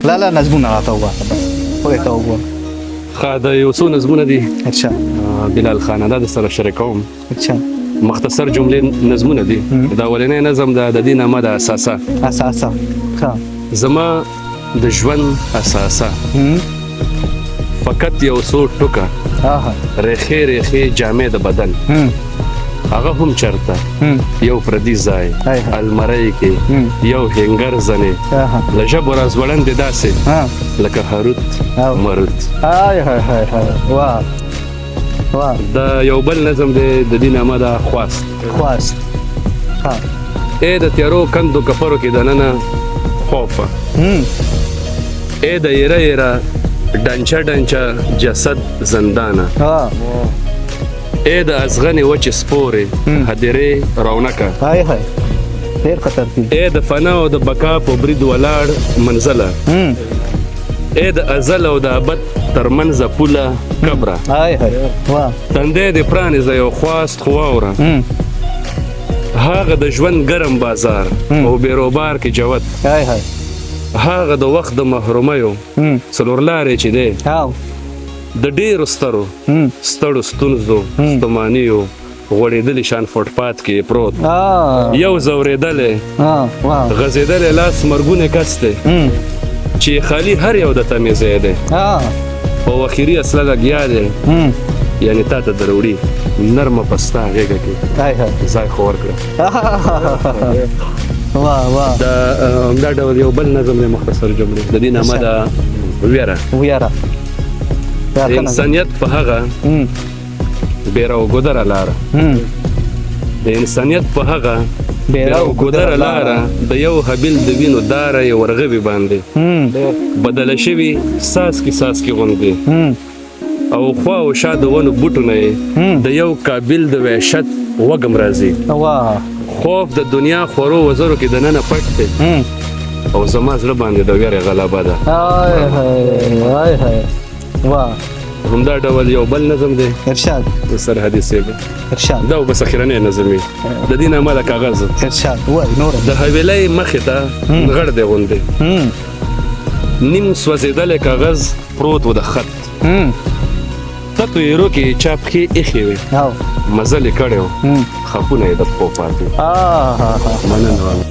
لالا نظمونه راته ووایه بس خدای ته وګوره. ښه، د یو څو نظمونه دي. اچھا. بلال خانه، دا د سره شریکوم. اچھا. مختصر جملې نظمونه دي. دا اولنی نظم ده، د دې نامه ده اساسه. اساسه، ښه. زما د ژوند اساسه فقط یو څو ټوکه ریښې ریښې جامې د بدن، هغه هم چرته یو پردي ځای المرۍ کې یو هنګر ځنې له ژبو را ځوړندې داسې لکه هاروت ماروت. های های های های، واه واه. دا یو بل نظم دی، د دې نامه ده خواست. خواست، ها. ای د تیارو کندو کفرو کې دننه خوفه، ای د ایره ایره ډنچه ډنچه جسد زندانه، ای د ازغنې وچې سپورې هدیرې رونکه، های های، ډېر خطر دي. ای د فنا او د بقا په برید ولاړ منزله، ای د ازل او د ابد تر منځه پوله کبره، های های، واه. تندی دې پرانیزه، یو خواست خو واوره. هغه د ژوند ګرم بازار او بیروبار کې جوت، های های، هغه د وخت د محرومیو څلور لارې چې دی د ډېرو سترو ستړو ستونزو ستومانیو غوړېدلي شان فوټپات کې پروت یو ځورېدلی غځېدلی لاس مرګونی کس دی چې خالي هر یو د تمې ځای دی، په اخري اصله لګیا دی، یعنی تا ته دروړي نرمه پستا غېږه کې ځای خو ورکړه. واه واه. دا همدا ډول یو بل نظم دی، مختصر جملې، د دې نامه ده ویره. ویره. د انسانیت په هغه بېره او ګودره لاره، د انسانیت په هغه بېره او ګودره لاره د یو حبیل د وینو داره یې ورغوي باندې بدله شوي څاڅکي څاڅکي غوندې، او خوا او شا د ونو بوټو نه یې د یو قابل د وحشت وږم راځي. خوف د دنیا خورو وزرو کې دننه پټ دی او زما زړه باندې د ویرې غلبه ده. های های های، واه. همدا ډول یو بل نظم دی. ارشاد. د سرحدي صاحب. ارشاد. دا بس اخرنی نظم وي، د دې نامه ده کاغذ. ارشاد، وای نور. د حویلۍ مخې ته غړ دی غوندې نیم سوځېدلی کاغذ پروت و د خط تتو ایرو کې چا پښې ایښې وې، مزل یې کړی و، خاپونه یې د پښو پاتې. مننه.